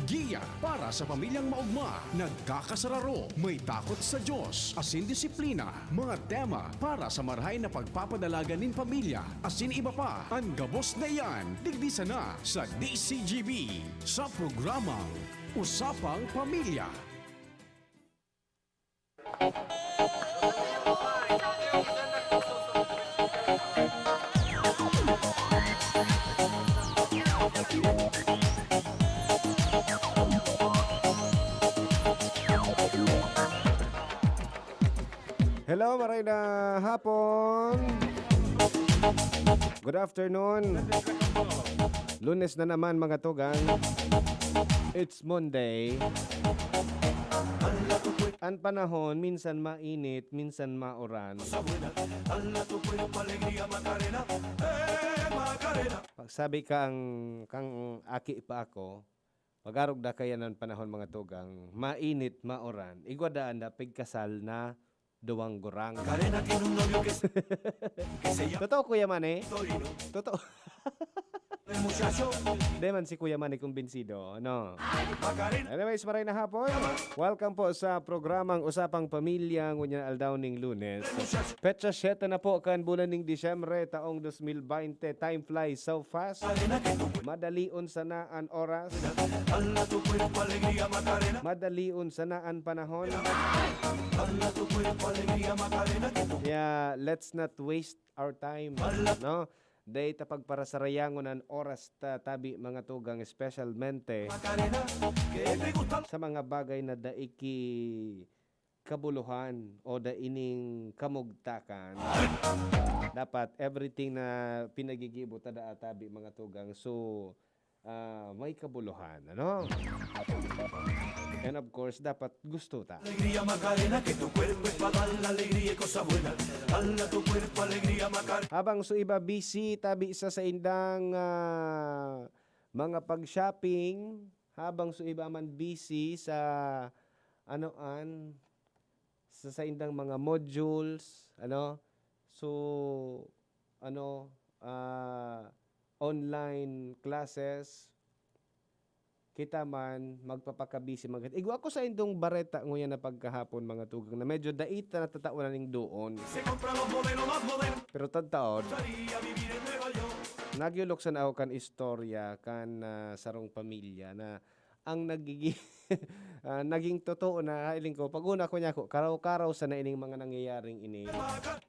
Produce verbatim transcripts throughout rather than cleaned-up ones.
Giya para sa pamilyang maogma, nagkakasararo, may takot sa Diyos, asin disiplina, mga tema para sa marahay na pagpapadalagan nin pamilya, asin iba pa. An gabos na iyan, digdi sana sa D C G B, sa programang Usapang Pamilya. Hello, maray na hapon. Good afternoon. Lunes na naman, mga tugang. It's Monday. An panahon, minsan mainit, minsan mauran. Pag sabi kang, kang aki pa ako, pag-arog na kaya ng panahon, mga tugang, mainit, mauran, igwa daan na pigkasal na duwang gurang. Totoo, Kuya Manny? Totoo. Di man si Kuya Manny kumbinsido, no? Anyways, maray na hapon. Welcome po sa programang Usapang Pamilya, ngunyan aldaw ning Lunes. Petsa siyete na po kan bulan ning Disyembre, taong dos mil baynte. Time flies so fast. Madalion sana an oras. Madalion sana an panahon. Kaya let's not waste our time, no? Dai ta pagparasarayangon an oras ta tabi, mga tugang, espesyalmente sa mga bagay na dai ki kabuluhan o dai ning kamugtakan. Dapat everything na pinagigibo ta daa tabi, mga tugang. So, ah, may kabuluhan, ano? And of course, dapat gusto ta. Alegría Macarena, que tu cuerpo es pa' dar la alegría y cosa buena. Dala tu cuerpo alegría Macarena. Habang so iba busy, tabi sa saindang, ah, mga pag-shopping, habang so iba man busy sa, ano an, sa saindang mga modules, ano? So, ano, ah, online classes, kita man magpapakabisi, mga igwa ko saindong bareta nguyan na pagkahapon, mga tugang, na medyo dai ta natatawanan ning doon. Pero tadtaon, nagyulok sana ako kan istorya kan, ah, sarong pamilya na ang nagigi-, ah, naging totoo na, hiling ko, pag una ko niya ako, karaw-karaw sana ining mga nangyayaring ini.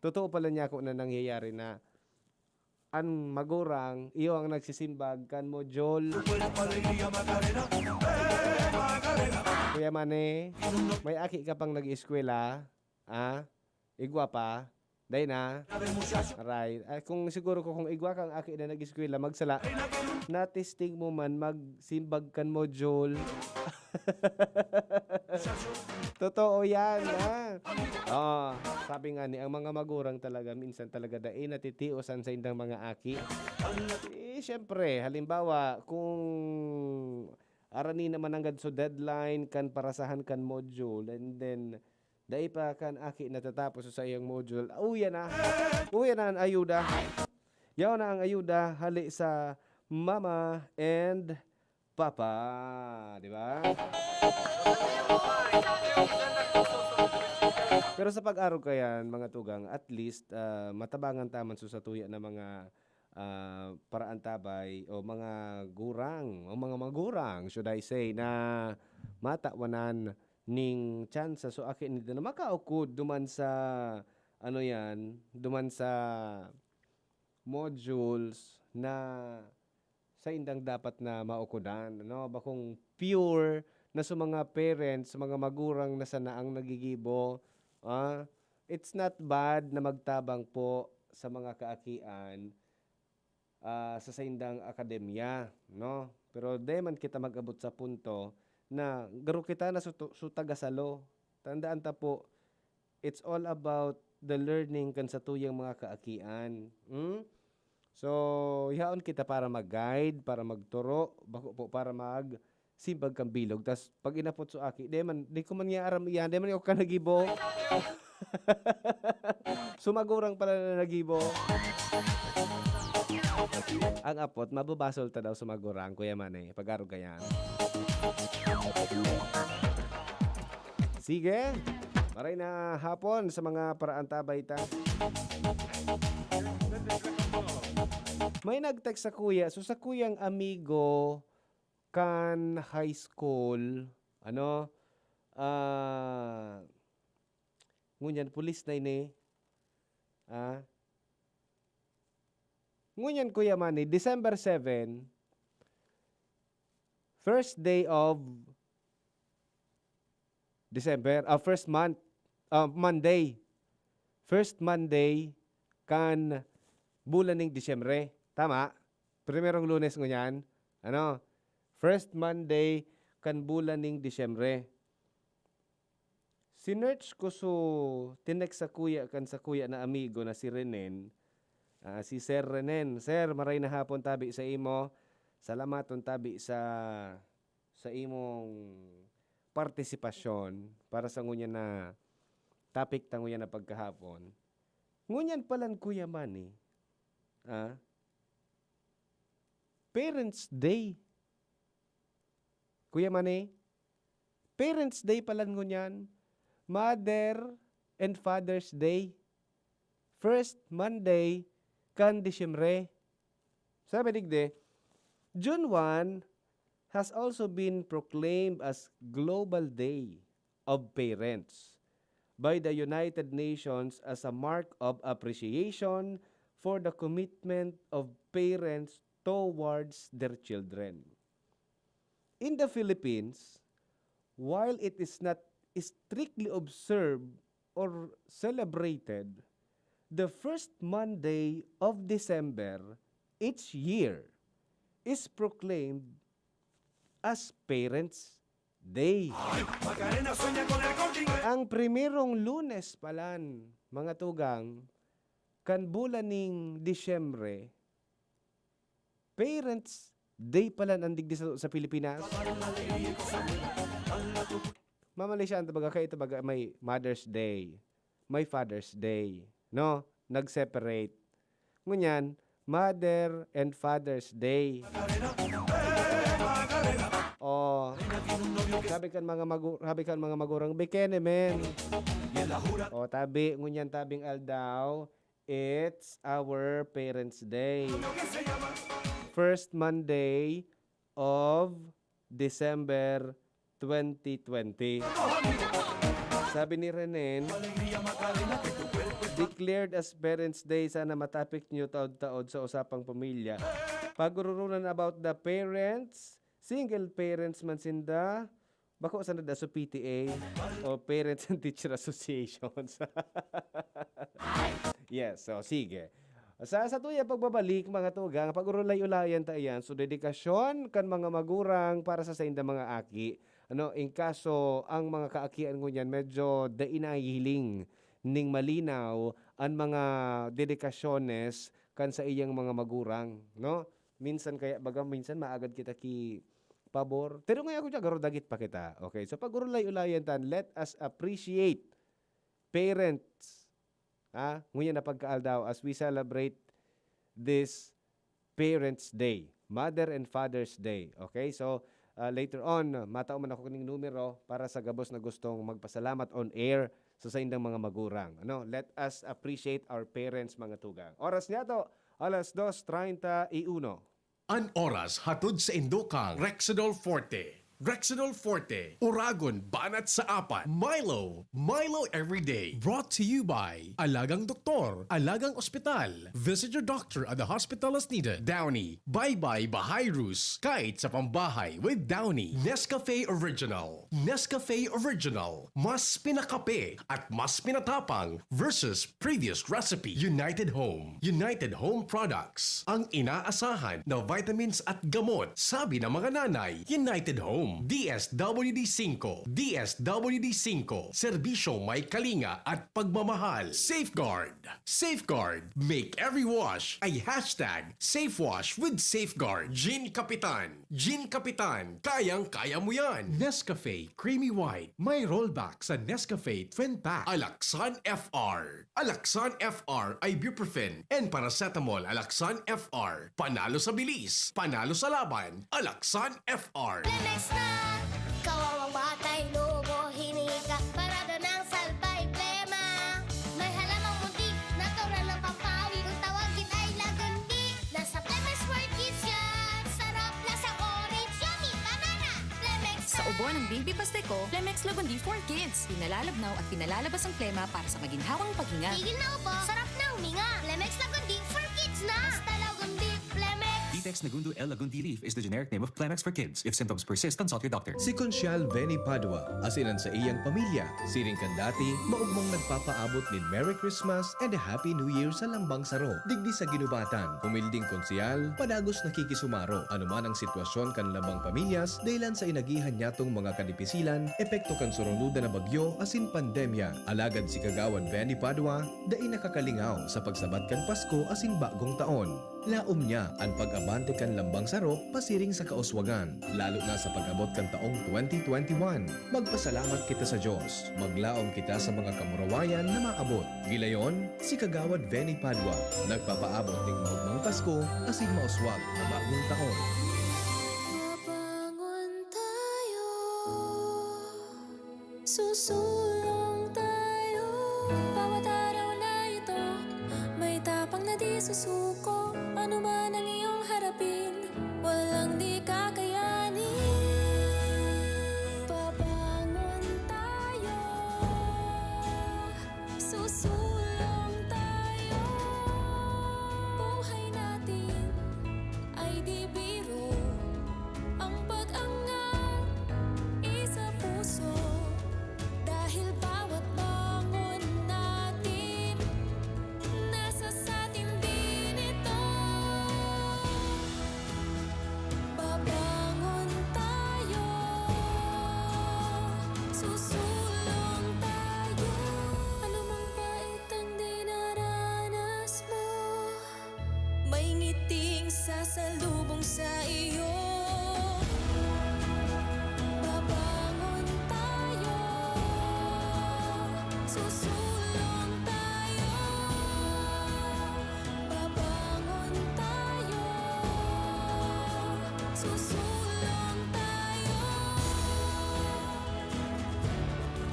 Totoo pala niya ako na nangyayari na an magurang, iyo ang nagsisimbag kan modyol. Kuya Manny, may aki ka pang nag-eskwela? Ah? Igwa pa? Dai na? Aray. Ah, kung siguro ko, kung igwa kang aki na nag-eskwela, magsala, natisting mo man magsimbag kan modyol. Totoo yan, ha? Oo, sabi nga ni, ang mga magurang talaga, minsan talaga dai natitios an saindang mga aki. Eh, siyempre, halimbawa, kung arani naman nanggad so deadline kan parasahan kan module, and then dai pa kan aki natatapos sa iyang module, uya na. Uya na ang ayuda. Yaw na ang ayuda hali sa mama and papa, di ba? Pero sa pag-arog kayan, mga tugang, at least, ah, matabangan ta man so satuya na mga, ah, paraantabay o mga gurang, o mga magurang, should I say, na matawanan ning tsansa. So, aki nito na makaukod duman sa, ano yan, duman sa modules na saindang dapat na maukodan, ano? Bakong pure na sa mga parents, sa mga magurang na sana ang nagigibo, ah, it's not bad na magtabang po sa mga kaakian, ah, sa saindang akademya, no? Pero di man kita mag-abot sa punto na garo kita na su-, su tagasalo. Tandaan ta po, it's all about the learning kan satuyang mga kaakian. Hmm? So, yaon kita para mag-guide, para magturo, bako po para magsimbag kan bilog. Tas, pag inapot so aki, di man, di ko man niya aram iyan, di man ako kanagibo. Sumagurang pala na nagibo. Ang apot, mababasol ta daw sumagurang, Kuya Manny, pag-arog kayan. Sige. Maray na hapon sa mga paraantabay ta. May nag-text sa kuya. So, sa kuyang amigo kan high school, ano, ah, ngunyan, pulis na ini. Ah, ngunyan, Kuya Manny, December seven, first day of December, ah, first month, ah, Monday. First Monday kan bulan ning Disyembre. Tama? Primerong Lunes ngunyan. Ano? First Monday kan bulan ning Disyembre. Sinearch ko, so, tinext sa kuya kan sa kuya na amigo na si Renen, ah, si Sir Renen. Sir, maray na hapon tabi sa imo. Salamaton tabi sa, sa imong partisipasyon para sa ngunyan na topic ta ngunyan na pagkahapon. Ngunyan palan, Kuya Manny, ah, Parents' Day. Kuya Manny, Parents' Day palan ngunyan, Mother and Father's Day. First Monday kan Disyembre. Sabi digdi, June one has also been proclaimed as Global Day of Parents by the United Nations as a mark of appreciation for the commitment of parents towards their children. In the Philippines, while it is not strictly observed or celebrated, the first Monday of December each year is proclaimed as Parents' Day. Ang primerong Lunes palan, mga tugang, kan bulan ning Disyembre, Parents' Day palan an digdi sa, sa Pilipinas. Mamalisya an tabaga, kaya tabaga may Mother's Day, may Father's Day, no? Nag-separate. Ngunyan, Mother and Father's Day. Oh, sabi kan mga magu-, sabi kan mga magurang, "Bikini, men." Oh, tabi, ngunyan tabing aldaw, it's our Parents' Day. First Monday of December twenty twenty. Sabi ni Renen, declared as Parents' Day, sana matapik nyo taod-taod sa usapang pamilya. Pag-ururunan about the parents, single parents man sinda, bako sana da sa P T A o Parents and Teacher Associations. Yes, so sige. Sa, sa tuya pagbabalik, mga tugang, pag-urulay-ulayan ta iyan. So, dedikasyon kan mga magurang para sa saindang mga aki. Ano, in kaso ang mga kaakian ngunyan, medyo dai nahihiling ning malinaw an mga dedikasyones kan sa iyang mga magurang, no? Minsan kaya, baga, minsan maagad kita ki pabor. Pero ngayon ako siya, garo dagit pa kita. Okay, so pag-urulay-ulayan tan, let us appreciate parents, ha? Ngunyan na pagkaaldaw as we celebrate this Parents' Day, Mother and Father's Day. Okay? So, ah, later on, matao man ako ning numero para sa gabos na gustong magpasalamat on air sa saindang mga magurang. Ano? Let us appreciate our parents, mga tugang. Oras niya to, alas dos treinta y uno. An oras hatod sa indo kan Rexidol Forte. Rexidol Forte, Uragon, banat sa apat. Milo, Milo everyday. Brought to you by Alagang Doktor, Alagang Ospital. Visit your doctor at the hospital as needed. Downy, Bye Bye Bahayrus, kahit sa pambahay with Downy. Nescafe Original, Nescafe Original, mas pinakape at mas pinatapang versus previous recipe. United Home, United Home Products, ang inaasahan na vitamins at gamot, sabi ng mga nanay. United Home, D S W D five, D S W D five, serbisyo may kalinga at pagmamahal. Safeguard, Safeguard, make every wash a hashtag safe wash with Safeguard. Gin Kapitan, Gin Kapitan, kayang-kaya mo yan. Nescafe Creamy White, may rollback sa Nescafe Twin Pack. Alaxan F R, Alaxan F R ibuprofen and paracetamol. Alaxan F R, panalo sa bilis, panalo sa laban. Alaxan F R. Lemex na! Kawawang batay, lobo, hinika. Ubo ng Bimpi Pasteco, Plemex Lagundi for Kids. Pinalalabnaw at pinalalabas ang plema para sa maginhawang paghinga. Tigil na ubo, sarap na huminga. Plemex Lagundi for Kids na! Basta Lagundi, Plemex! Ditex Negundo L Lagundi leaf is the generic name of Plemex for Kids. If symptoms persist, consult your doctor. Si Conchal Veni Padua, asin an saiyang pamilya, siring kan dati, maogmang nagpapaabot nin Merry Christmas and a Happy New Year sa Lambang Saro. Digdi sa Ginubatan, humilding konsehal, padagos nakikisumaro, anuman ang sitwasyon kan lambang pamilyas, dahilan sa inagihan niyatong mga kadipisilan, epekto kan surunodan na bagyo asin pandemya. Alagad si Kagawad Benny Padua, dai nakakalingaw sa pagsabat kan Pasko asin Bagong Taon. Laom niya an pag-abante kan lambang saro pasiring sa kauswagan, lalo na sa pag-abot kan taong twenty twenty-one. Magpasalamat kita sa Diyos. Maglaom kita sa mga kamurawayan na maabot. Gilayon, si Kagawad Benny Padua, nagpapaabot ning maogmang Pasko asin mauswag na Bagong Taon. Mabangon tayo, susulong tayo. Bawat araw na ito, may tapang na di susuko. Ano man ang iyong harapin, walang di kakayanin. Babangon tayo, susulong tayo. Buhay natin ay di biro. Ang pag-angat isa puso, dahil bawat bangon natin, nasa satin din ito. Babangon tayo, susulong tayo. Anumang pait ang dinaranas mo, may ngiting sasalubong sa iyo. Babangon tayo, susulong tayo. Babangon tayo, susulong tayo.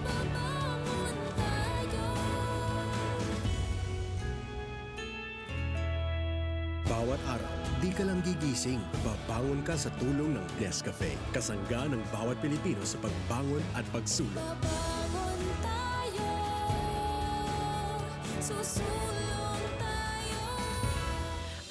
Babangon tayo. Bawat araw, di ka lang gigising, babangon ka sa tulong ng Nescafe, kasangga ng bawat Pilipino sa pagbangon at pagsulong. Babangon tayo, susulong tayo.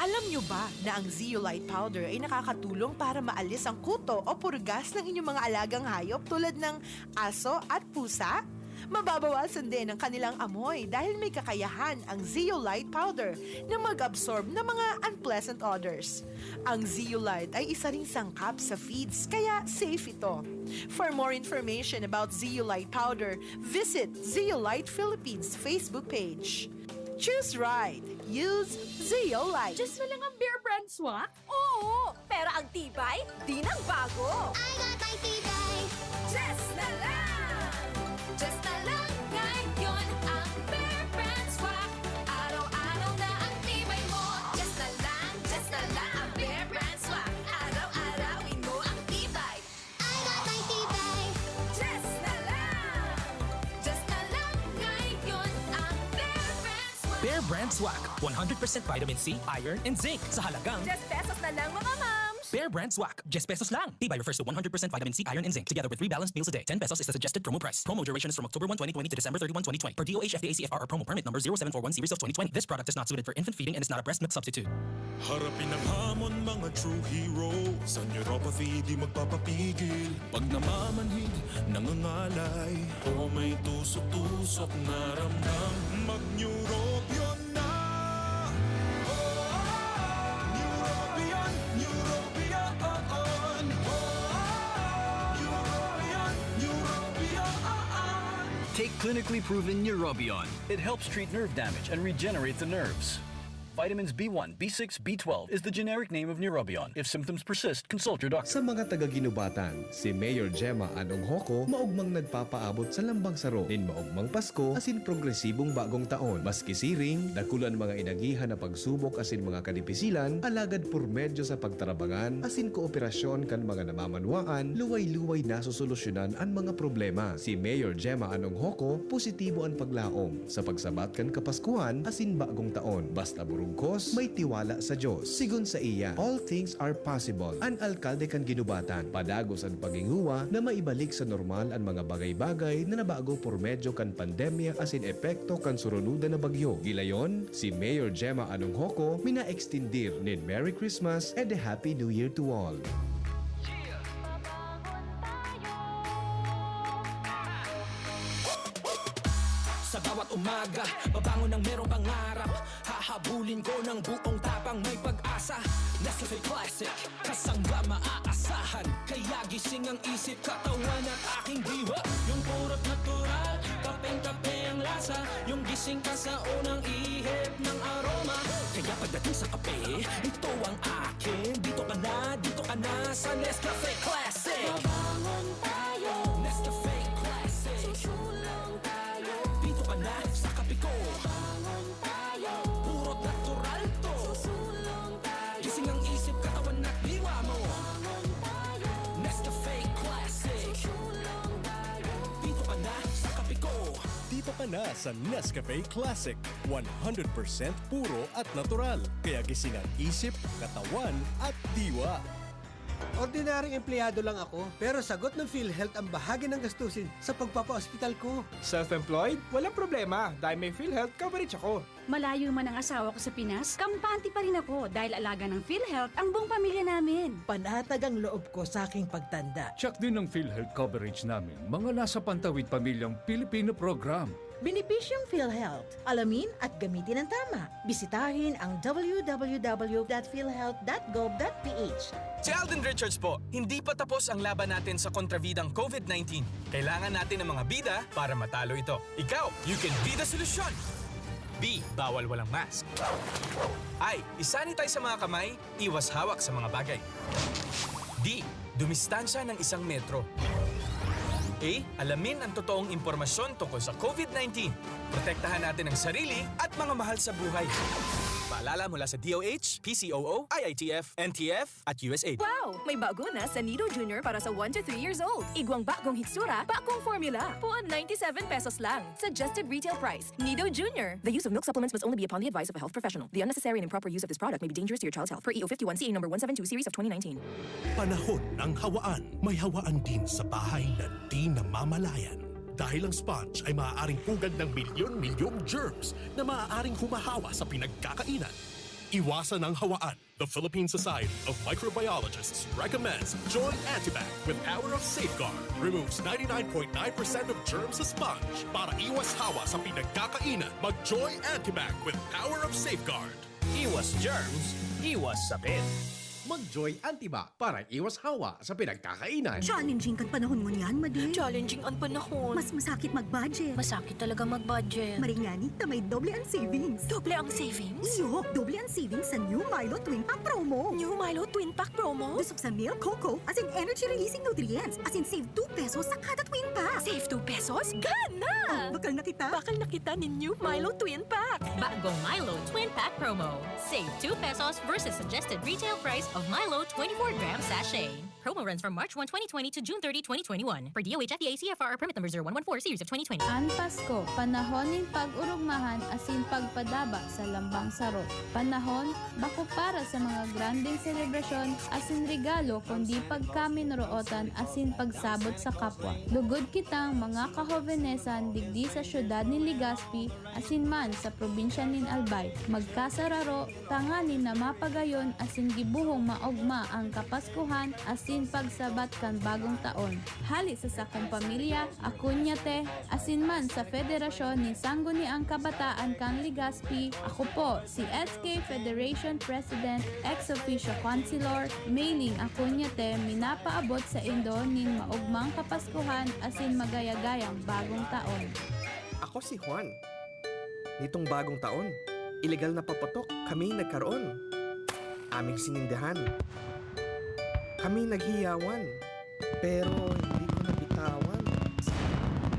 Alam nyo ba na ang Zeolite Powder ay nakakatulong para maalis ang kuto o purgas ng inyong mga alagang hayop tulad ng aso at pusa? Mababawasan din ang kanilang amoy dahil may kakayahan ang Zeolite Powder na mag-absorb ng mga unpleasant odors. Ang Zeolite ay isa ring sangkap sa feeds, kaya safe ito. For more information about Zeolite Powder, visit Zeolite Philippines Facebook page. Choose right. Use Zeolite. Diyos na lang ang Bear Brand Swak? Oo, pero ang tibay, di nagbago. I got my tibay. Diyos na lang! Diyos na lang ngayon ang Bear Brand Swak. Araw-araw na ang tibay mo. Diyos na lang, Diyos na lang ang Bear Brand Swak. Araw-arawin mo ang tibay. I got my tibay. Diyos na lang! Diyos na lang ngayon ang Bear Brand Swak. Bear Brand Swak, one hundred percent vitamin C, iron, and zinc sa halagang Diyes pesos na lang, mga mams! Bear Brand Swak, diyes pesos lang. Tibay refers to one hundred percent vitamin C, iron, and zinc, together with three balanced meals a day. Ten pesos is the suggested promo price. Promo duration is from October one, twenty twenty to December thirty-one, twenty twenty. Per D O H F D A C F R or promo permit number zero seven four one series of twenty twenty. This product is not suited for infant feeding and is not a breast milk substitute. Harapin ang hamon, mga true hero. Sa neuropathy, di magpapapigil. Pag namamanhid, nangangalay, o may tusok-tusok na ramdam, mag-Neurobion na! Neurobion, Neurobion, Neurobion, Neurobion. Take clinically proven Neurobion. It helps treat nerve damage and regenerate the nerves. Vitamins B one, B six, B twelve is the generic name of Neurobion. If symptoms persist, consult your doctor. Sa mga taga-Ginubatan, si Mayor Gemma Anong Hoco maogmang nagpapaabot sa lambang saro nin maogmang Pasko asin progresibong Bagong Taon. Maski siring, dakul an mga inagihan na pagsubok asin mga kadipisilan, alagad por medyo sa pagtarabangan asin kooperasyon kan mga namamanwaan, luway-luway nasosolusyonan an mga problema. Si Mayor Gemma Anong Hoco, positibo an paglaom sa pagsabat kan Kapaskuhan asin Bagong Taon. Basta Kos, may tiwala sa Dios. Sigon saiya, all things are possible. An alkalde kan Guinobatan, padagos an paghingowa na maibalik sa normal an mga bagay-bagay na nabago por medyo kan pandemya asin epekto kan surunodan na bagyo. Gilayon, si Mayor Gemma Anonghoco minaekstindir nin Merry Christmas and a Happy New Year to all. Sa bawat umaga, babangon ng merong pangarap. Hahabulin ko ng buong tapang, may pag-asa. Nescafe Classic, kasangga maaasahan. Kaya gising ang isip, katawan at aking diwa. Yung purot natural, kapeng-kape ang lasa. Yung gising ka sa unang ihip ng aroma. Kaya pagdating sa kape, ito ang akin. Dito ka na, dito ka na sa Nescafe Classic. Mabangon tayo. Nescafe Classic. Susulang tayo. Dito ka na sa kape ko. Mabangon tayo. Purot natural to. Susulang tayo. Gising ang isip, katawan at diwa mo. Mabangon tayo. Nescafe Classic. Susulang tayo. Dito ka na sa kape ko. Dito ka na sa Nescafe Classic, one hundred percent puro at natural. Kaya gising ang isip, katawan at diwa. Ordinaryong empleyado lang ako, pero sagot ng PhilHealth ang bahagi ng gastusin sa pagpapaospital ko. Self-employed? Walang problema dahil may PhilHealth coverage ako. Malayo man ang asawa ko sa Pinas, kampante pa rin ako dahil alaga ng PhilHealth ang buong pamilya namin. Panatag ang loob ko sa aking pagtanda. Check din ang PhilHealth coverage namin, mga nasa pantawid pamilyang Pilipino program. Benepisyong PhilHealth. Alamin at gamitin ng tama. Bisitahin ang w w w dot philhealth dot gov dot p h. Si Alden Richards po, hindi pa tapos ang laban natin sa kontrabidang COVID nineteen. Kailangan natin ng mga bida para matalo ito. Ikaw, you can be the solution! B. Bawal walang mask. I. I-sanitize sa mga kamay, iwas hawak sa mga bagay. D. Dumistansya ng isang metro. A. Alamin ang totoong impormasyon tungkol sa COVID nineteen. Protektahan natin ang sarili at mga mahal sa buhay. Paalala mula sa D O H, P C O O, I I T F, N T F, at U S A I D. Wow! May bago na sa Nido Junior para sa one to three years old. Igwang bagong hitsura, bagong formula. Puon ninety-seven pesos lang. Suggested retail price. Nido Junior. The use of milk supplements must only be upon the advice of a health professional. The unnecessary and improper use of this product may be dangerous to your child's health. Per E O fifty-one C A number one seven two series of twenty nineteen. Panahon ng hawaan. May hawaan din sa bahay na di namamalayan. Dahil ang sponge ay maaaring pugad ng milyon-milyong germs na maaaring humahawa sa pinagkakainan. Iwasan ang hawaan. The Philippine Society of Microbiologists recommends Joy Antibac with Power of Safeguard. Removes ninety-nine point nine percent of germs sa sponge. Para iwas hawa sa pinagkakainan, mag Joy Antibac with Power of Safeguard. Iwas germs, iwas sakit. Mag Joy Antibac para iwas hawa sa pinagkakainan. Challenging kan panahon ngunyan, madi. Challenging an panahon. Mas masakit mag-budget. Masakit talaga mag-budget. Maringani ta may doble ang savings. Doble ang savings? Iyo, doble ang savings sa New Milo Twin Pack Promo. New Milo Twin Pack Promo? Dusok sa milk, cocoa, as in energy-releasing nutrients, as in save two pesos sa kada twin pack. Save two pesos? Gana! Oh, bakal na kita. Bakal na kita nin New Milo Twin Pack. Bagong Milo Twin Pack Promo. Save two pesos versus suggested retail price of Milo twenty-four gram sachet. Promo runs from March one, twenty twenty to June thirty, twenty twenty-one. Per D O H F D A C F R permit number zero one one four series of twenty twenty. An Pasko, panahon nin pag-orogmahan asin pagpadaba sa lambang saro. Panahon, bako para sa mga grandeng selebrasyon asin regalo, kundi pagkaminorootan asin pagsabot sa kapwa. Lugod kitang mga kahobenesan digdi sa siyudad nin Legazpi asin man sa probinsya nin Albay. Magkasararo tanganing na mapagayon asin gibohong maogma an Kapaskuhan asin pagsabat kan Bagong Taon. Hali sa sakong pamilya, Akoñate, asin man sa Federasyon nin Sangguniang Kabataan kan Legazpi, ako po, si S K Federation President, ex officio Councilor, Mailing Akoñate, minapaabot saindo nin maogmang Kapaskuhan asin magayagayang Bagong Taon. Ako si Juan. Nitong bagong taon, ilegal na paputok kaming nagkaroon. Aming sinindihan. Kaming naghiyawan. Pero hindi ko nabitawan.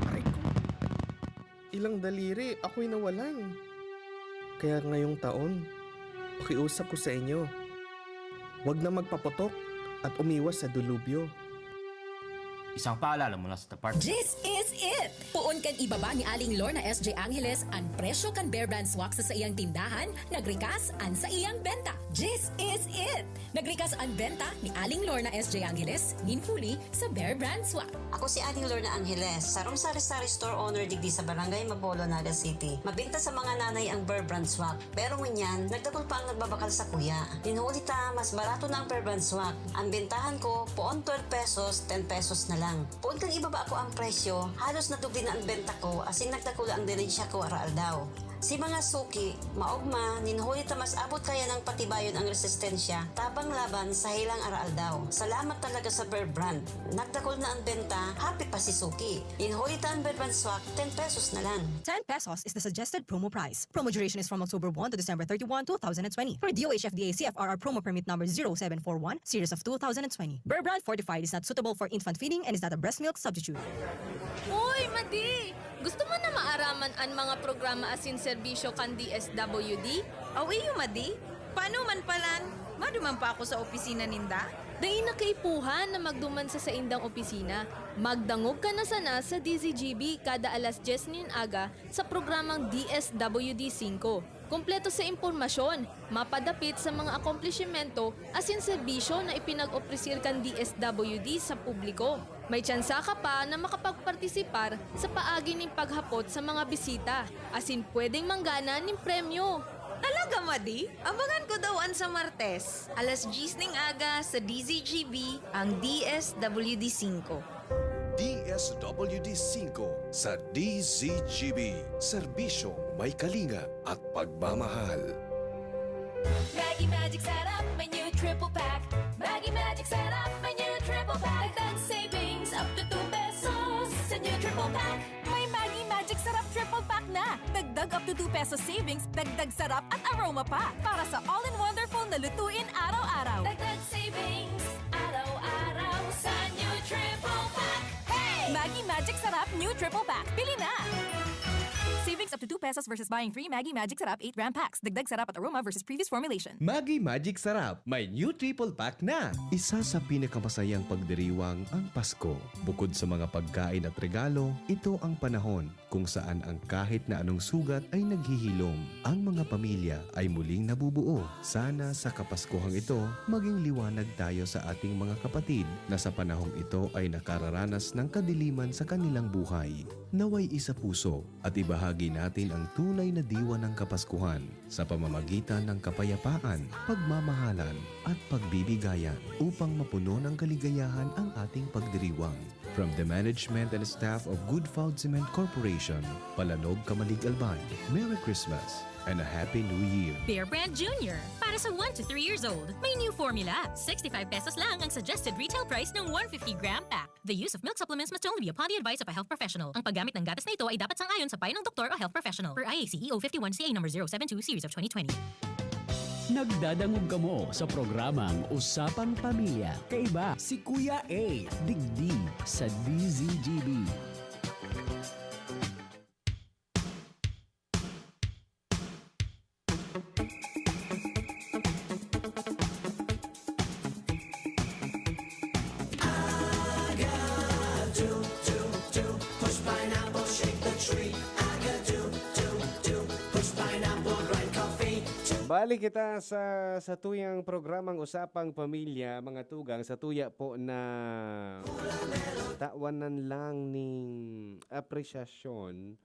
Aray ko. Ilang daliri ako'y nawalan. Kaya ngayong taon, pakiusap ko sa inyo, wag na magpaputok at umiwas sa delubyo. Isang paalala mula sa Department. This is it! Poon kan ibaba ni Aling Lorna S J Angeles an presyo kan Bear Brand Swak sa saiyang tindahan, nagrikas an saiyang benta. This is it! Nagrikas an benta ni Aling Lorna S J Angeles nin huli sa Bear Brand Swak. Ako si Aling Lorna Angeles, sarong sari-sari store owner digdi sa Barangay Mabolo, Naga City. Mabinta sa mga nanay ang Bear Brand Swak, pero ngunyan, nagdakul pa ang nagbabakal sa kuya. Nin huli ta, mas barato na ang Bear Brand Swak. Ang bentahan ko, poon twelve pesos, ten pesos na lang. Poon kan ibaba ko ang presyo, halos nadubli na ang benta ko, asin nagdakula ang dilensya ko araaldaw. Si mga suki, maogma, nin huli ta mas abot kaya nang patibayon ang resistensya, tabang laban sa helang araaldaw. Salamat talaga sa Bear Brand. Nagdakul na ang benta, happy pa si suki. Nin huli ta ang Bear Brand Swak, ten pesos na lang. Ten pesos is the suggested promo price. Promo duration is from October one to December thirty-one, two thousand twenty. For D O H F D A C F R R promo permit number zero seven four one, series of two thousand twenty. Bear Brand Fortified is not suitable for infant feeding and is not a breast milk substitute. Uy, Madi! Gusto mo na maaraman an mga programa asin serbisyo kan D S W D? Aw iyo, Madi. Paano man palan? Maduman pa ako sa opisina ninda? Dai na kaipuhan na magduman sa saindang opisina. Magdangog ka na sana sa D Z G B kada alas dyes nin aga sa programang D S W D five. Kompleto sa impormasyon, mapadapit sa mga akomplishimento asin serbisyo na ipinag-opresir kan D S W D sa publiko. May tsansa ka pa na makapagpartisipar sa paagi nin paghapot sa mga bisita, asin pwedeng manggana nin premyo. Talaga, Madi? Abangan ko daw an sa Martes, alas dyes ning aga sa D Z G B, ang D S W D five. D S W D five sa D Z G B. Serbisyong may kalinga at pagmamahal. Maggi Magic Sarap, may new triple pack. Maggi Magic Sarap, may new triple pack. Dagdag savings up to two pesos sa new triple pack. May Maggi Magic Sarap triple pack na. Dagdag up to two pesos savings, dagdag sarap at aroma pa. Para sa all-in-wonderful na lutuin araw-araw. Dagdag savings araw-araw sa new triple pack. Hey! Maggi Magic Sarap new triple pack. Pili na! Savings up to two pesos versus buying three Maggi Magic Sarap eight gram packs. Dagdag sarap at aroma versus previous formulation. Maggi Magic Sarap, may new triple pack na! Isa sa pinakamasayang pagdiriwang ang Pasko. Bukod sa mga pagkain at regalo, ito ang panahon kung saan ang kahit na anong sugat ay naghihilom. Ang mga pamilya ay muling nabubuo. Sana sa Kapaskuhang ito, maging liwanag tayo sa ating mga kapatid na sa panahong ito ay nakararanas ng kadiliman sa kanilang buhay. Naway isa puso at ibahagi natin ang tunay na diwa ng Kapaskuhan sa pamamagitan ng kapayapaan, pagmamahalan, at pagbibigayan upang mapuno ng kaligayahan ang ating pagdiriwang. From the management and staff of Good Food Cement Corporation, Palanog, Camalig, Albay, Merry Christmas and a Happy New Year! Bear Brand Junior, para sa one to three years old. May new formula. Sixty-five pesos lang ang suggested retail price ng one fifty gram pack. The use of milk supplements must only be upon the advice of a health professional. Ang paggamit ng gatas na ito ay dapat sang-ayon sa payo ng doktor o health professional. Per I A C E O fifty-one C A number zero seven two series of twenty twenty. Nagdadangog kamo sa programang Usapang Pamilya. Kaiba si Kuya A, digdi sa D Z G B. Balik kita sa satuyang programang Usapang Pamilya, mga tugang, sa tuya po na tawanan lang ning apresyasyon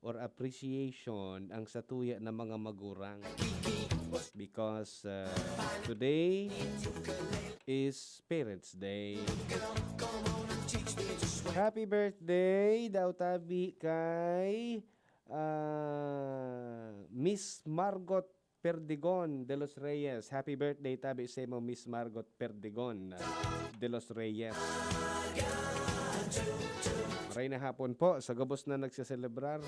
or appreciation ang satuya na mga magurang. Because uh, today is Parents' Day. Happy birthday, daw tabi kay ah, Miss Margot Perdigon de los Reyes. Happy birthday tabi sa imo, Miss Margot Perdigon de los Reyes. Maray na hapon po sa gabos na nagseselebrar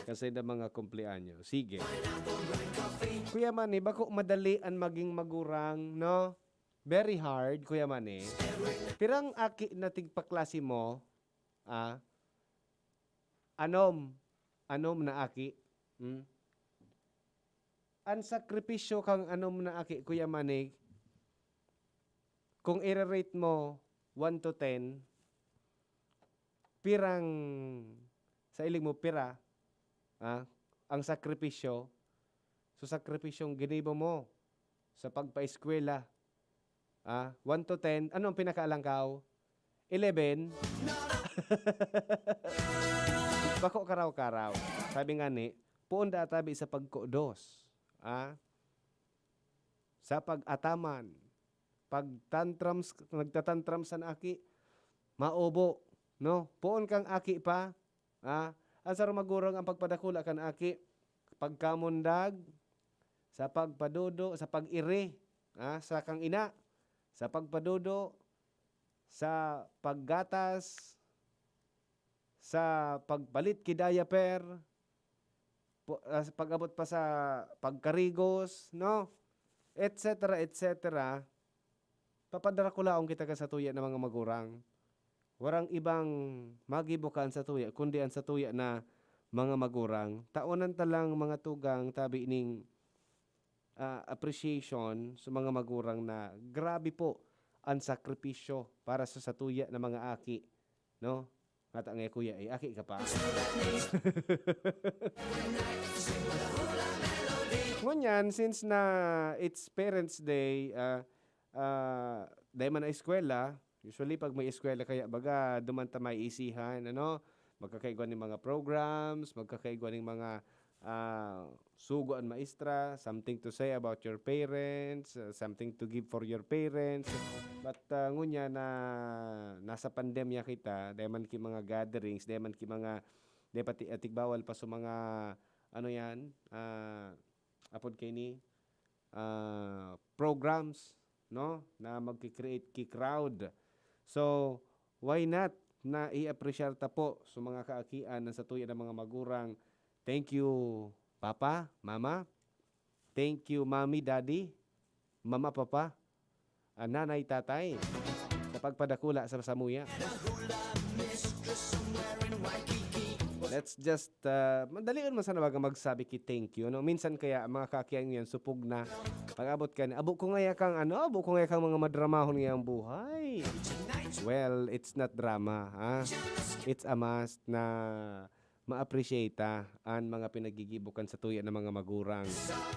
kasi na mga kumpleanyo. Sige. Kuya Manny, bako madali an maging magurang, no? Very hard, Kuya Manny. Pirang aki na tigpaklase mo? Ah? Anom. Anom na aki. Hmm? An sakripisyo kang anom na aki, Kuya Manny, kung i-rate mo one to ten, pirang, sa iling mo, pira, ah, ang sakripisyo, so sakripisyong ginibo mo sa pagpaeskwela, ah, one to ten, ano ang pinakaalangkaw? Eleven? Bako karaw-karaw. Sabi nga ni, poon da tabi sa pagkudos, ah, sa pag-ataman, pag-tantrums, nagtatantrums an aki, maobo, no? Poon kang aki pa, ah, ang sarong magurang ang pagpadakula kan aki, pagkamundag, sa pagpadudo, sa pag-iri, ah, sa kang ina, sa pagpadudo, sa paggatas, sa pagpalit ki diaper, po-, ah, sa pag-abot pa sa pagkarigos, no? Et cetera, et cetera. Papadrakulaon kita kan satuya na mga magurang. Warang ibang magibo kan satuya, kundi an satuya na mga magurang. Taonan ta lang mga tugang tabi ning, ah, appreciation sa mga magurang na grabe po an sakripisyo para sa satuya na mga aki, no? Ngata nga, kuya, eh, aki ka pa? Ngunyan, since na it's Parents' Day, ah, ah, dai man na eskwela, usually pag may eskwela kaya baga duman ta may isihan, ano? Magkakaigwa ning mga programs, magkakaigwa ning mga, ah, sugo an maestra, something to say about your parents, ah, something to give for your parents. But, ah, ngunyan na nasa pandemya kita, dai man ki mga gatherings, dai man ki mga, dai pati, ah, tigbawal pa sa mga, ano yan, ah, apod kaini, ah, programs, no, na magki-create ki crowd. So, why not na i-appreciate ta po sa mga kaakian na satuya na mga magurang? Thank you, Papa, Mama. Thank you, Mommy, Daddy, Mama, Papa, ah, Nanay, Tatay, sa pagpadakula sa samuya. Let's just, ah, madalion man sana baga magsabi ki thank you, no? Minsan kaya ang mga kaakian yan supog na. Pag-abot ka na, "Abo ko ngaya kang ano, abo ko ngaya kang mga madramahon ngayang buhay." Well, it's not drama, ha? It's a must na ma-appreciate ta an mga pinagigibo kan satuya na mga magurang.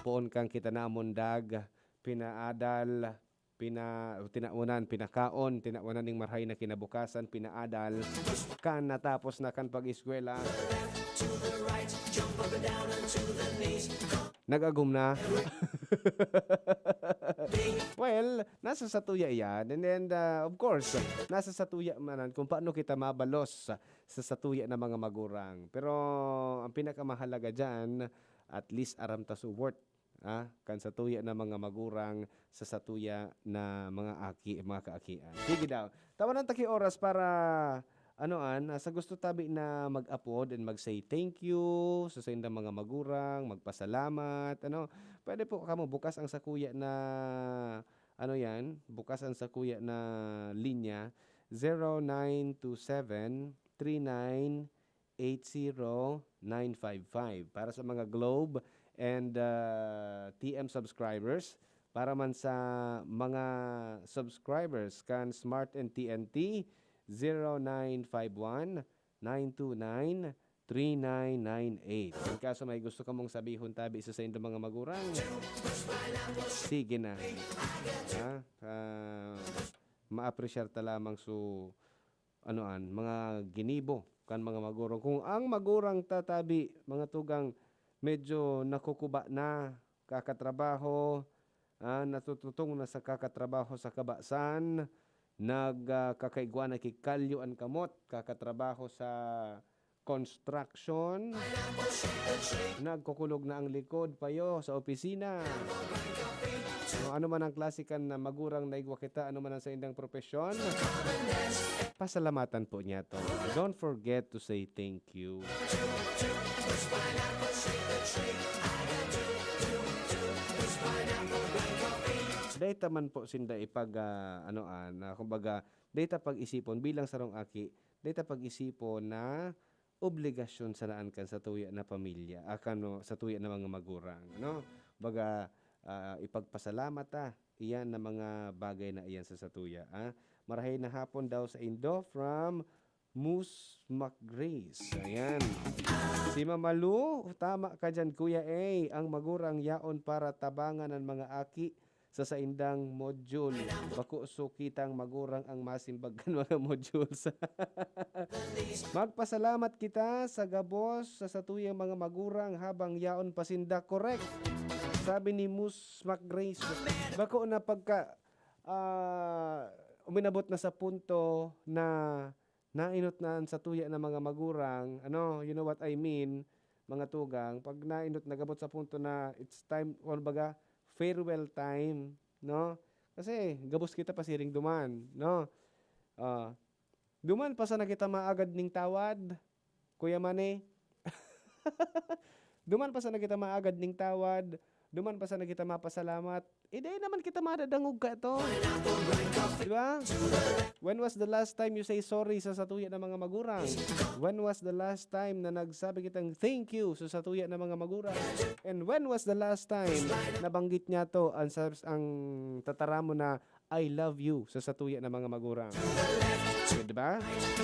Poon kang kita namundag, pinaadal, pina-, tinawan, pinakaon, tinawan ning marahay na kinabukasan, pinaadal, kan natapos na kan pag-eskwela. Nag-agom na. Well, nasa satuya iyan. And then, ah, of course, nasa satuya man kung paano kita mabalos sa satuya na mga magurang. Pero ang pinakamahalaga diyan, at least aram ta so worth, ah, kan satuya na mga magurang sa satuya na mga aki, mga kaakian. Sige daw. Tawanan ta ki oras para, ano an, ah, sa gusto tabi na mag-apod and mag-say thank you sa saindang mga magurang, magpasalamat, ano. Pwede po kamo, bukas ang sakuya na, ano yan, bukas ang sakuya na linya, zero nine two seven, three nine eight zero nine five five. Para sa mga Globe and, ah, T M subscribers, para man sa mga subscribers kan Smart and T N T, zero nine five one, nine two nine, three nine nine eight. In kaso may gusto kamong sabihon tabi sa saindong mga magurang, sige na. Ha? Ah, ma-appreciate ta lamang so ano an, mga ginibo kan mga magurang. Kung ang magurang ta tabi, mga tugang, medyo nakukuba na, kakatrabaho, ah, natututong na sa kakatrabaho sa kabasan, nag, ah, kakaigwa na ki kalyo an kamot, kakatrabaho sa construction, nagkukulog na ang likod payo sa opisina. No, ano man ang klase kan na magurang na igwa kita, ano man ang saindang propesyon, pasalamatan po niya to. Don't forget to say thank you. Dahil ta man po sinda ipag, ah, ano, ah, na kumbaga, dahil ta pag-isipon bilang sarong aki, dahil ta pag-isipon na obligasyon sana an kan satuya na pamilya, ah, kan, no, satuya na mga magurang, ano? Baga, ah, ipagpasalamat ta iyan na mga bagay na iyan sa satuya, ah. Marahay na hapon daw saindo from Mus Mac Grace. Ayan. Si Mama Lu, tama ka dyan, Kuya A. Ang magurang yaon para tabangan ang mga aki sa saindang module. Bako so kitang magurang ang masimbag kan mga modules. Magpasalamat kita sa gabos sa satuyang mga magurang habang yaon pa sinda. Correct. Sabi ni Mus Mac Grace, bako na pagka, ah, uminabot na sa punto na nainot na an satuya na mga magurang, ano, you know what I mean, mga tugang, pag nainot, nagabot sa punto na it's time, kumbaga, farewell time, no? Kasi gabos kita pasiring duman, no? Ah, duman pa sana kita maagad ning tawad, Kuya Manny. Duman pa sana kita maagad ning tawad, duman pa sana kita mapasalamat. Eh, dai naman kita madadangog ka to. Di ba? When was the last time you say sorry sa satuya na mga magurang? When was the last time na nagsabi kitang thank you sa satuya na mga magurang? And when was the last time nabanggit niya to ang, sa, ang tataramon na I love you sa satuya na mga magurang? Di ba?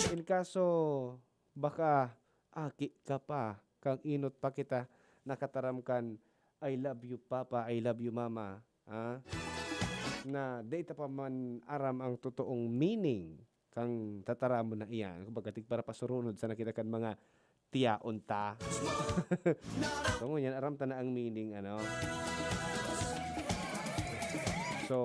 In kaso, baka aki ka pa, kang inot pa kita nakataram kan, "I love you, Papa, I love you, Mama," ha? Na dai ta pa man aram ang totoong meaning kang tataramon na iyan. Kumbaga, tigparapasuronod sana kita kan mga tiyaon ta. So, ngunyan, aram ta na ang meaning, ano? So,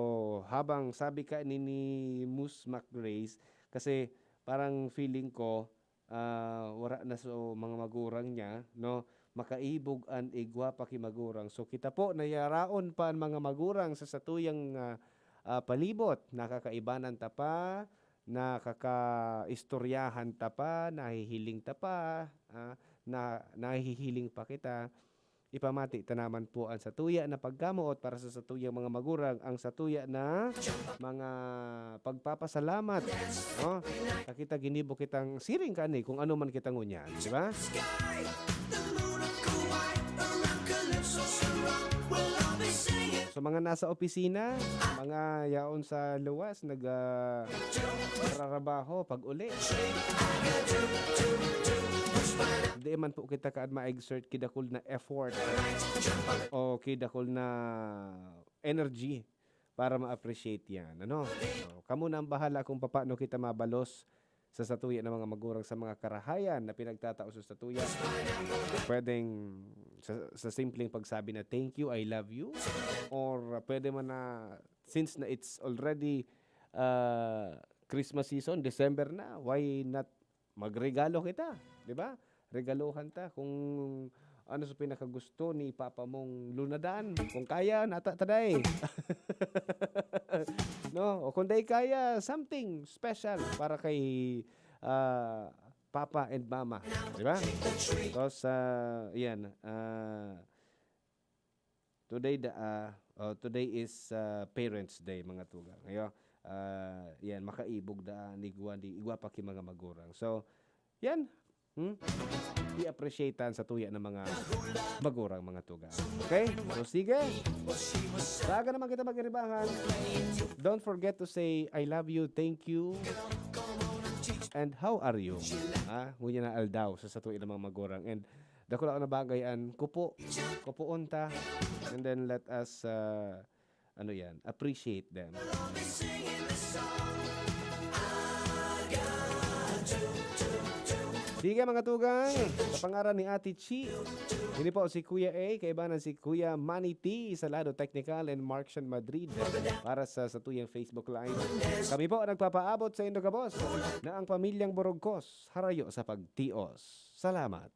habang sabi ka ni, ni Mus Mac Grace, kasi parang feeling ko, ah, wara na so mga magurang niya, no? Makaibog an igwa pa ki magurang. So, kita po, nayaraon pa an mga magurang sa satuyang, ah, ah, palibot. Nakakaibanan ta pa, nakakaistoryahan ta pa, nahihiling ta pa, ah, na, nahihiling pa kita. Ipamati ta naman po ang satuya na pagkamoot para sa satuyang mga magurang, ang satuya na mga pagpapasalamat, no? Kakita ginibo kitang siring kani kung ano man kita ngunyan, di ba? So, mga nasa opisina, mga yaon sa luwas, nag, ah, trarabaho, pag-uli. Di man po kita kaad ma-exert ki dakul na effort o ki dakul na energy para ma-appreciate yan, ano? So, kamo na ang bahala kung papaano kita mabalos sa satuya ng mga magurang sa mga karahayan na pinagtatao sa satuya. Pwedeng sa, sa simpleng pagsabi na, "Thank you, I love you." Or, uh, pwede man na, since na it's already, uh, Christmas season, December na, why not magregalo kita, di ba? Regaluhan ta kung ano sa pinakagusto ni Papa mong lunadan. Kung kaya, nata ta dai. No? O kung dai kaya, something special para kay, ah, Papa and Mama. Di ba? Tapos, ah, yan, ah, today da, ah, oh, today is, ah, Parents' Day, mga tugang. Ayo, ah, yan, makaibog da, an igwa, di, igwa pa ki mga magurang. So, yan. Hmm? I-appreciate tan sa tuya ng mga magurang, mga tugang. Okay? So, sige. Baga naman kita mag-iribahan. Don't forget to say, "I love you, thank you, and how are you?" Ah, ngunyan na aldaw sa, sa tuya ng mga magurang. And dakula na bagay an kupo. Kupoon ta. And then let us, uh, ano yan, appreciate them. Sige, mga tugang, sa pangaran ni Ate Chi, ini po si Kuya A, kaibanan si Kuya Manny T sa lado technical, and Mark Sean Madrid para sa satuyang Facebook Live. Kami po nagpapaabot sa indo gabos na ang pamilyang Borogkos harayo sa pagtios. Salamat.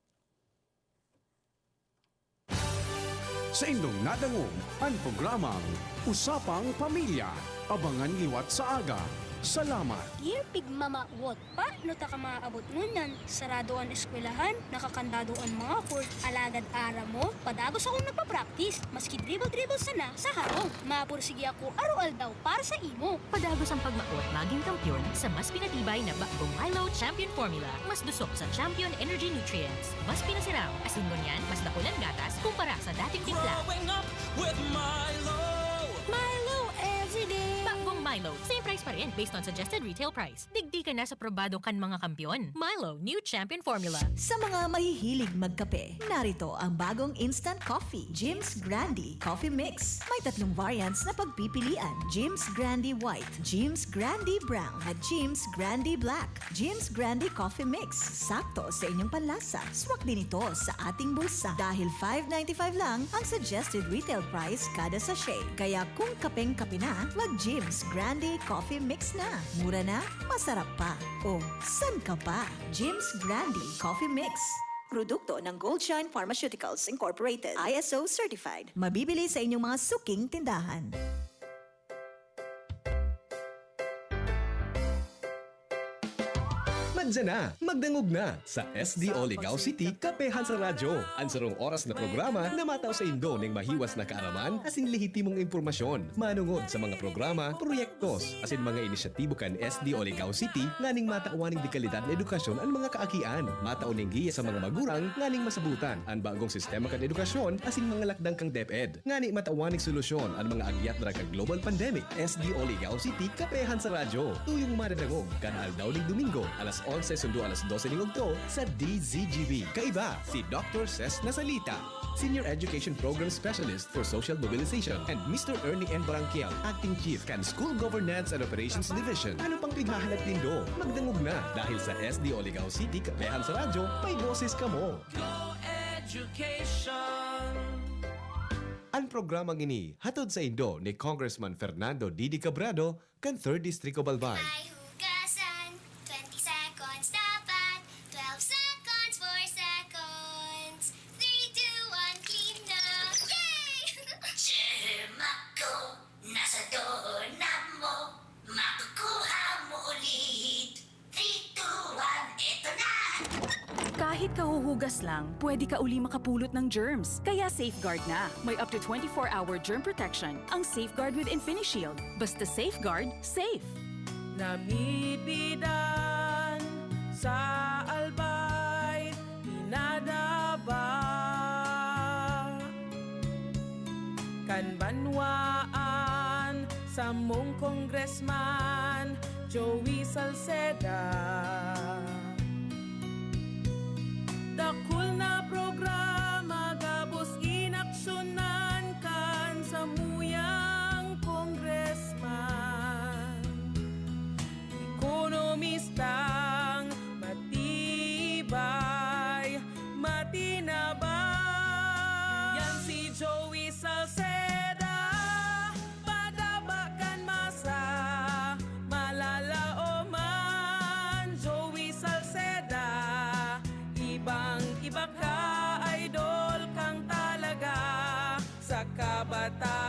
Sa indong nadangog an programang Usapang Pamilya. Abangan liwat sa aga. Salamat. Dear Pigmamawot, paano ta ka maabot ngunyan? Sarado an eskwelahan, nakakandado an mga court, alagad aram mo, padagos akong nagpa-practice, maski dribble-dribble sana sa harong. Mapursige ako araw-aldaw para sa imo. Padagos ang pagmaot magin kampiyon sa mas pinatibay na Bagbong Milo Champion Formula. Mas dusok sa Champion Energy Nutrients. Mas pinasiram, asin ngunyan, mas dakul an gatas kumpara sa dating timpla. Growing up with Milo. Milo everyday. Bagbong Milo. Same price pa rin based on suggested retail price. Digdi ka na sa probado kan mga kampiyon. Milo, new champion formula. Sa mga mahihilig magkape, narito ang bagong instant coffee, Jim's Grande Coffee Mix. May tatlong variants na pagpipilian, Jim's Grande White, Jim's Grande Brown, at Jim's Grande Black. Jim's Grande Coffee Mix, sakto sa inyong panlasa. Swak din ito sa ating bulsa dahil five ninety-five lang ang suggested retail price kada sachet. Kaya kung kapeng-kape na, mag Jim's Grande Coffee Mix na. Mura na, masarap pa. O, san ka pa? Jim's Grande Coffee Mix. Produkto ng Goldshine Pharmaceuticals Incorporated, I S O certified. Mabibili sa inyong mga suking tindahan. Madya na! Magdangog na! Sa S D O Ligao City, Kapehan sa Radyo. An sarong oras na programa na matao sa indo ning mahiwas na kaaraman asin lehitimong impormasyon. Manungod sa mga programa, proyektos, asin mga inisyatibo kan S D O Ligao City nganing matawan ning dekalidad na edukasyon an mga kaakian. Matao ning giya sa mga magurang nganing masabutan an bagong sistema kan edukasyon asin mga lakdang kan DepEd. Ngani matawan ning solusyon an mga agyat dara kan global pandemic. S D O Ligao City, Kapehan sa Radyo. Tuyong madadangog, kada aldaw ning Domingo, alas onse sundo alas dose ning udto sa D Z G B. Kaiba, si Doctor Ses Nasalita, Senior Education Program Specialist for Social Mobilization, and Mister Ernie N. Barangkial, Acting Chief kan School Governance and Operations Division. Ano pang pighahalat nindo? Magdangog na, dahil sa S D O Ligao City, Kapehan sa Radyo, may boses kamo. Go Education! An programang ini hatod saindo ni Congressman Fernando Didi Cabrado kan Third District of Albay. May hugasan, twenty seconds dapat, twelve seconds, four seconds, three, two, one, clean na! Yay! Germ ako, nasa doorknob mo, makukuha mo ulit. Three, two, one, eto na! Kahit kahuhugas lang, pwede ka uli makapulot ng germs. Kaya Safeguard na. May up to twenty-four hour germ protection ang Safeguard with InfiniShield. Basta Safeguard, safe! Namipidan sa Albay, pinadaba kan banwaan samong Congressman Joey Salceda. Dakul na programa gabos inaksyonan kan samuyang congressman. Ekonomistang matibay, matinabang. Yan si Joey Salceda, padaba kan masa, malalaoman. Joey Salceda, ibang iba ka, idol kang talaga. Sa kabataan